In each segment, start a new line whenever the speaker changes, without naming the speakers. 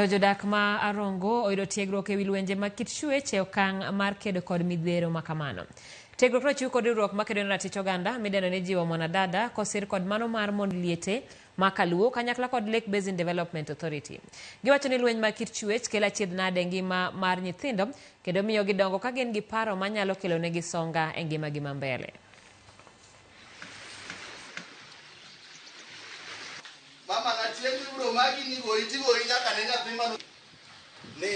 Jodak ma Arongo oyudo tiegruok ewi lwenje mag kit chwech e okang' mar kedo kod midhiero makamano. Tiegruok nochiw kod riwruok makedo ne ratich oganda midendo ni Jiwo Mwanadada kosir kod mano mar mond liete ma Kaluo kanyakla kod Lake Basin Development Authority. Giwacho ni lweny mag kit chwech kelo achiedh nade e ngima mar nyithindo kendo miyo gidongo ka gin gi paro manyalo kelonegi songa e ngimagi ma mbele.
Mama na chieng' ibiro maki ni goyi tigoyi nyaka ne nyathi mano ni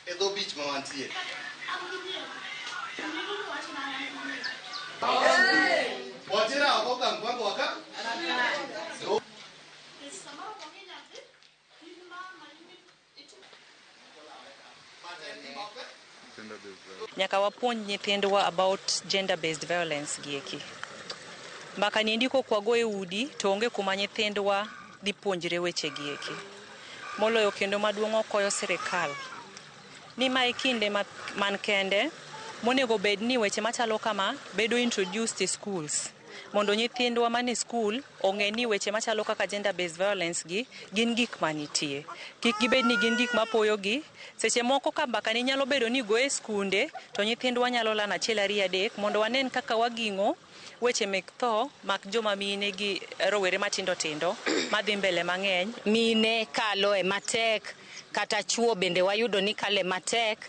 e dho beach ma wantie. Wachira oko ka mpango waka.
Nyaka wapuonj nyithindwa about gender based violence gieki. Mbaka ni endi kok wago e udi to onge kuma nyithindwa dhi puonjre weche gieki. Moloyo kendo maduong' okoyo sirikal ni ma e kinde man kende monego bed ni weche machalo kama bedo introduced e schools mondo nyithindwa mane skul ong'e ni weche machalo kaka gender based violence gi gin gik manitie. Kik gibed ni gin gik mapoyogi. Seche moko ka mbaka ni nyalo bedo ni goye e skunde to nyithindwa nyalo lano achiel ariyo adek mondo wanen kaka waging'o weche mek tho mak joma mine gi rowere matindo tindo madhi mbele mang'eny.
Mine kalo e matek kata chuo bende wayudo ni kale matek.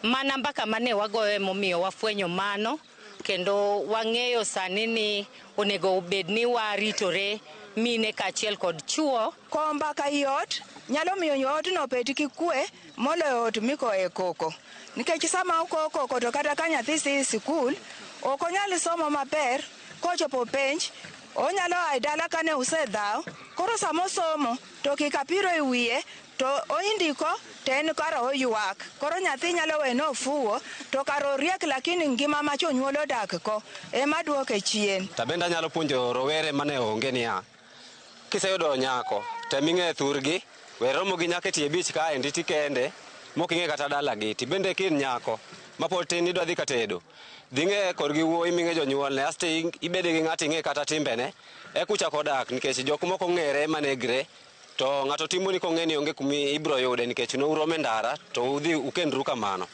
Mana mbaka mane wagoyo emomiyo wafwenyo mano kendo wang'eyo sani ni onego bed ni waritore mine kaachiel kod chuo.
Kowo mbaka i ot nyalo miyo odno obed gi kwe moloyo ot mikowe koko. Nikech sama okowo koko to kata ka nyathi dhi sikul, ok onyal somo maber kochopo penj, onyalo a e dala kane usedhaw, koro sama osomo to kikapiro e wiye to indiko to en kara oywak. Koro nyathi nyalo we ni ofuwo to kara oriek lakini ngima ma jonyuol odak go ema duoke chien.
To bende anyalo puonjo rowere mane onge niya, kiseyudo nyako, tem ing'e thurgi, we romo gi nyako e tie beach kaendi tikende, mok ing'e kata dalagi. Tibende ka in nyako mapod tin idwa dhi ka tedo, dhi ng'e korgi wuoyi ming'e jonyuolne, asto ibede gi ng'ato ing'e kata timbene, eka uchako dak nikech jok moko ong'ere manegre to ng'ato timoni kong'e ni onge kuma ibiro yude nikech ne uromo e ndara to udhi ukendru kamano.